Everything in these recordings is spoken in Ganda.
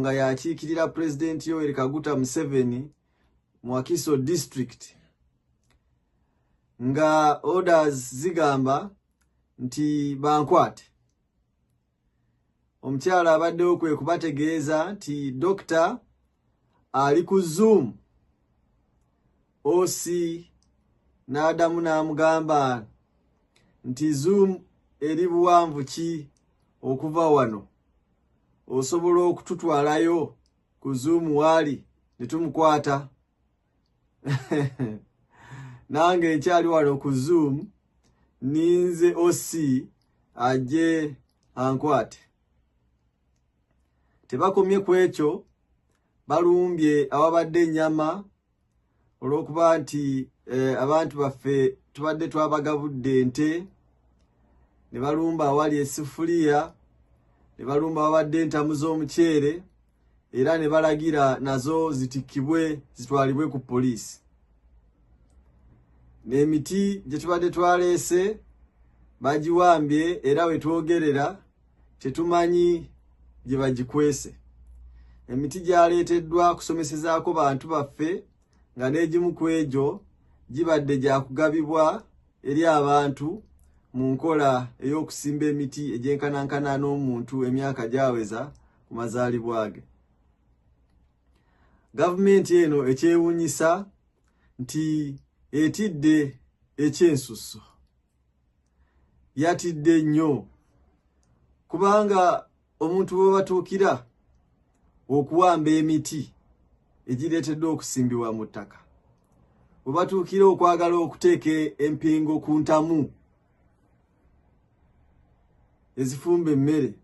Ono nga yakiikirira Pulezidenti Yoweri Kaguta Museveni mu Wakiso District, nga orders zigamba nti bankwate. Omukyala abaddewo kwe kubategeeza nti dokita ali ku Zoom. OC n'adamu n'amugamba nti Zoom eri buwanvu ki okuva wano? Osobola okututwalayo ku Zoom waali ne tumukwata? Nange nkyali wano ku Zoom, ninze OC ajje ankwate. Tebakomye ku ekyo, balumbye awabadde ennyama olw'okuba nti abantu baffe tubadde twabagabudde ente, ne balumba awali esiffuliya, ne balumba awabadde entamu z'omuceere, era ne balagira nazo zitikkibwe zitwalibwe ku poliisi. N'emiti gye tubadde twaleese bagiwambye, era we twogerera tetumanyi gye bagikwese. Emiti gyaleeteddwa kusomesezaako bantu baffe, nga n'egimu ku egyo gibadde gya kugabibwa eri abantu mu nkola ey'okusimba emiti egyenkanankana n'omuntu emyaka gyaweza ku mazaalibwa ge. Gavumenti eno ekyewuunyisa nti etidde ekyensusso, yatidde nnyo, kubanga omuntu bwe batuukira okuwamba emiti egireeteddwa okusimbibwa mu ttaka, bwe batuukira okwagala okuteeka empingo ku ntamu ezifumba emmere,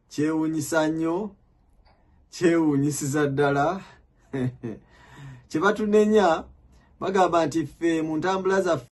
kyewuunyisa nnyo, kyewuunyisiza ddala. Kye batunenya, bagamba nti ffe mu ntambula zaffe